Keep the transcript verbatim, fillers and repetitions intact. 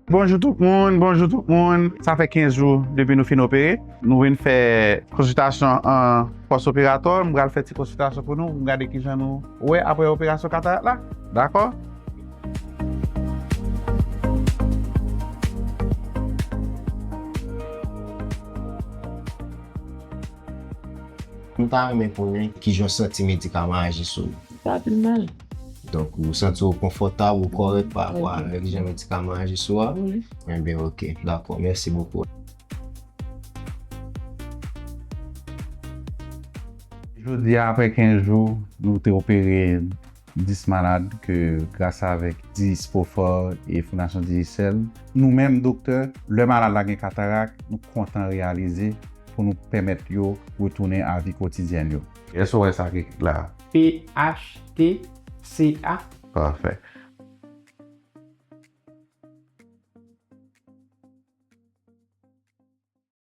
Bonjou tout moun, bonjou tout moun. Sa fè kenz jou depi nou fin opere. Nou vin fè konsiltasyon an pòs operatò. M pral fè ti konsiltasyon pou nou, pou m gade kijan nou wè apre operasyon katarak la. Dakò? M ta renmen konnen kijan w santi medikaman aji sou ou. Sa pi mal. Donk, ou santi w konfòtab, ou kòrèk pa rapò avèk jan medikaman aji sou ou a? Enben, oke, dakò, mèsi bokou. Jodi a, apre kenz jou, nou te opere dis malad ke gras avèk Dispofor e Fondasyon Digicel, nou menm doktè, lè malad la gen katarak, nou kontan reyalize pou nou pèmèt yo retounen a vi kotidyèn yo. Èske w wè sa ki ekri la? P H T C A. Pafè.